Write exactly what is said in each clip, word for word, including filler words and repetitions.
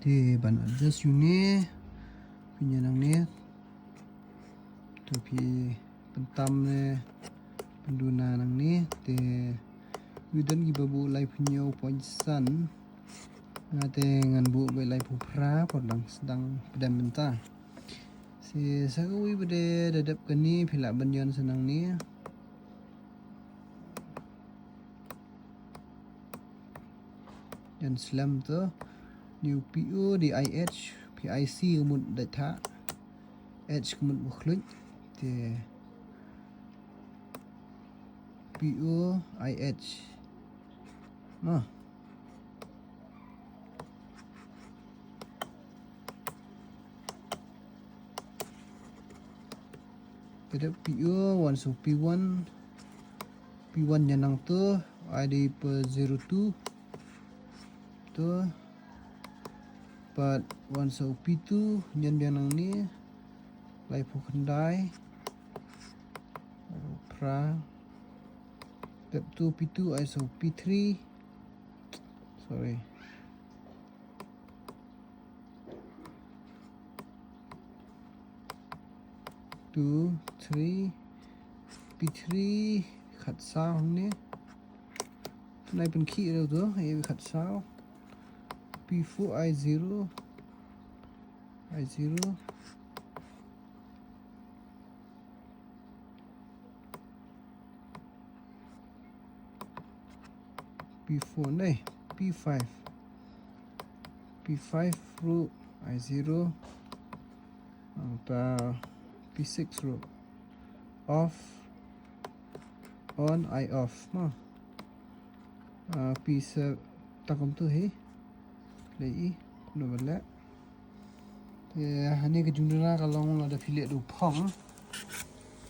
Te ban adjust ïa une. Pynïa nangne. To phi pyntam ne pynduna nangne. Te u don kiba buh laiphew hynñiew point san. Nga te ngan buh beit laiphew phra, por dang sdang pdem mynta. Te sa kawei pat de da dep kane phi lah ban ïon sa nangne. Ïon slem to. Une u P O dei I H, P I C ka mut dait thah. H ka mut ba khluit. Te P O I H. Mo. Te dep P O, wan sa u P one. P one ïa nangto, ai dei pa zero two. To. Pat wan sa u P two, ïa nangne. Laiphew khyndai. Laiphew phra. Dep to P two, ai sa u P three. Sorry. Two, three, P three, khatsaw hangne. Nai pynkhih ruh to, ai khatsaw. P four, ai zero. Ai zero. P four ne, P five. P five ruh, ai zero. Nangta P six ruh. Off, on, ai off. Mo. Ah, P seven, tang kumto hi. Lei i, kumno ban leh. Te hangne ka jingduna ka long lada phi leh da u phong.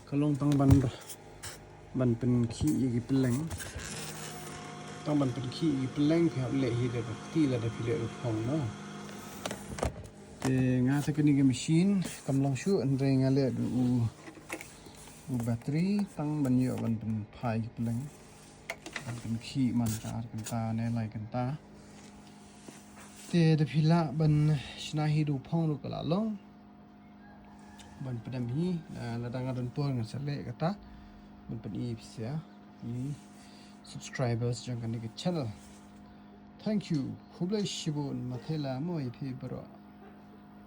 Ka long tang ban, ban pynkhih ïa ki pylleng. Tang ban pynkhih ïa ki pylleng phi hap leh hi da ka kti lada phi leh da u phong, mo. Te nga te kane ka machine kam long shuh, hynrei nga leh da u, u battery tang ban ïoh ban pynphai ki pylleng. Ban pynkhih man ka ar kynta ne lai kynta. Te da phi lah ban shna hi da u phong ruh ka la long. Ban pdem hi, eh, lada nga don por ngan sa leh kata. Ban pyni phi sha i subscribers jong kane ka channel. Thank you. Khublei shibun, mathela mo ïa phi baroh.